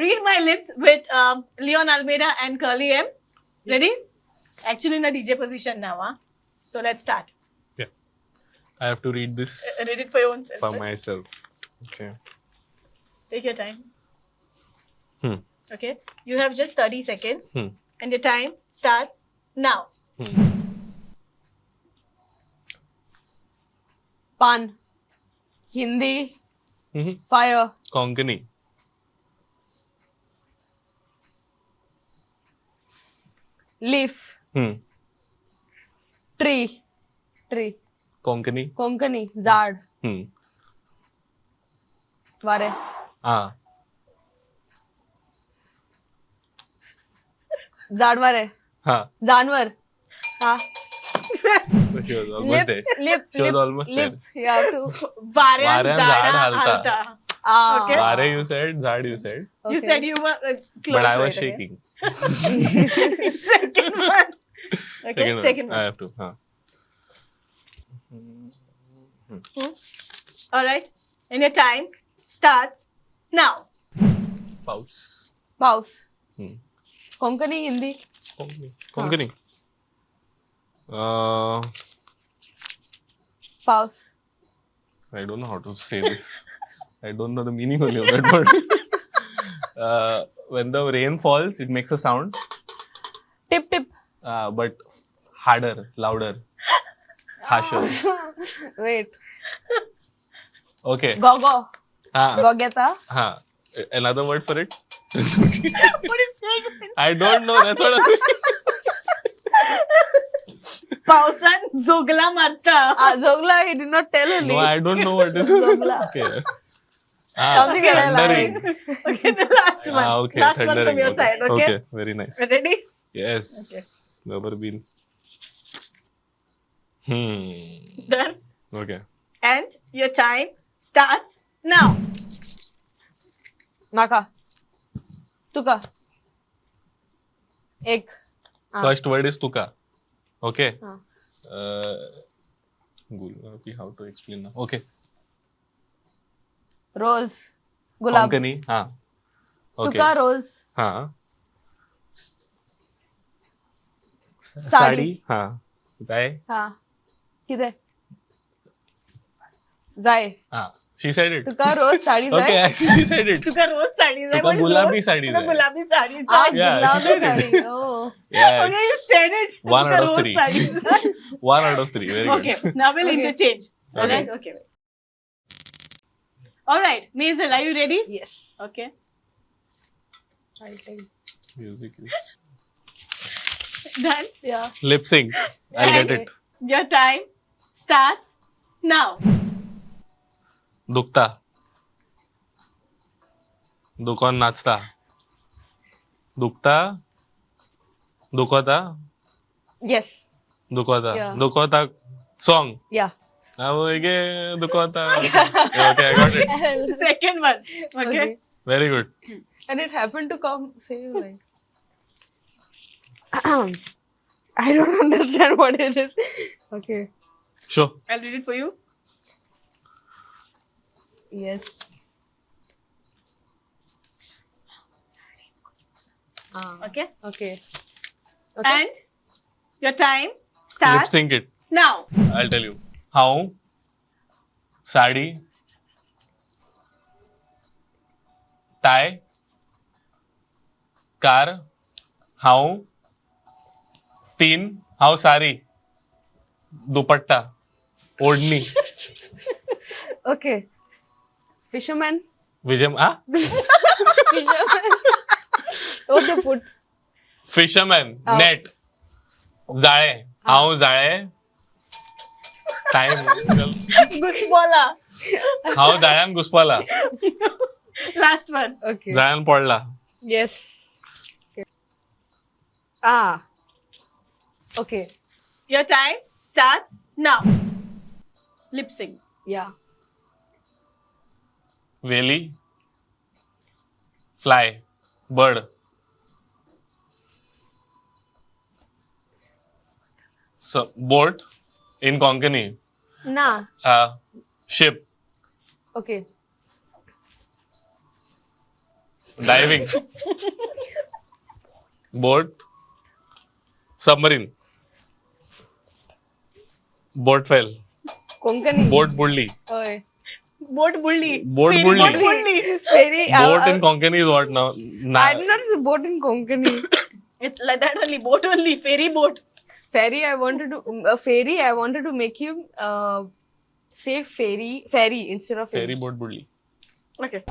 Read My Lips with Leon Almeida and Kurly M. Ready? Actually in a DJ position now. Huh? So let's start. Yeah. I have to read this. Read it for your own self. For myself. Okay. Take your time. Okay. You have just 30 seconds. And your time starts now. Pan. Hindi. Fire. Konkani. Leaf. Tree. Tree. Konkani. Konkani. Zad. Vare. Ah. Zad vare. Ha. Janwar. Ha. She was almost there. Lip. She was almost lip. there. Yeah. To. Vare and Zada halta. Ah. Okay. Vare you said, Zad you said. Okay. You said you were close. But I was to it, shaking. Okay? Second one. Okay, second one. I have to. Huh. All right. And your time starts now. Paus. Paus. Konkani, Hindi. Konkani. Paus. I don't know how to say this. I don't know the meaning only of that word. When the rain falls, it makes a sound. Tip, tip. But harder, louder, harsher. Wait. Okay. Go, go. Go geta. Ha. Another word for it? What is saying? I don't know. That's what I'm saying. Pausan zogla marta. Zogla, he did not tell only. No, I don't know what is Zogla. Okay. Something that I like. Okay, the last one. Okay, last thundering. one from your side. Okay. Okay, very nice. Ready? Yes. Okay. Never been. Done. Okay. And your time starts now. Maka. Tuka. Ek. First word is tuka. Okay. How to explain now? Okay. Rose. Gulab. Konkani. Ha. Okay. Tuka rose. Ha. Sari. Ha. Jai. Ha. Kide? Jai. Ha. She said it. Tuka rose sari jai. Okay, she said it. Tuka rose sari jai. Tuka gulabi sari jai. Tuka gulabi sari jai. Yeah, gulabi she said sari. it. Oh. Yes. Okay, you said it. 1 Tuka out of rose 3. Sari jai. 1 out of 3. Very good. Okay, now we'll interchange. Okay. All right. Okay. All right, Maisel, are you ready? Yes. Okay. I'll take. Music is done. Yeah. Lip sync. I'll And get it. Your time starts now. Dukta. Dukon nachta. Dukta. Dukota. Yes. Dukota. Yeah. Dukota song. Yeah. Dukota. Okay, I got it. Second one. Okay. Very good. And it happened to come same like. I don't understand what it is. Okay. Sure. I'll read it for you. Yes. Okay. Okay. And your time starts Lip sync it. now. I'll tell you. How sari tie car how teen how sari dupatta odni. Okay. Fisherman. Vijay, huh? Fisherman. What they put? Fisherman. Net. Zale. How zale? Time. Guswala. How Zayan Guswala? Last one. Okay. Zayan Podla. Yes. Okay. Ah. Okay. Your time starts now. Lip sync. Yeah. Veli. Fly. Bird. So, boat in Konkani. Nah. Ship. Okay. Diving. Boat. Submarine. Boat fell. Konkani. Boat बुडली. हय. बोट बुडली. बोट फेरी बुडली. बोट बुडली. Ferry. Boat in Konkani is what now? I do not say boat in Konkani. It's like that only. Boat only. Ferry boat. Ferry, I wanted to ferry. I wanted to make him say ferry, ferry instead of ferry boat बुडली. Okay.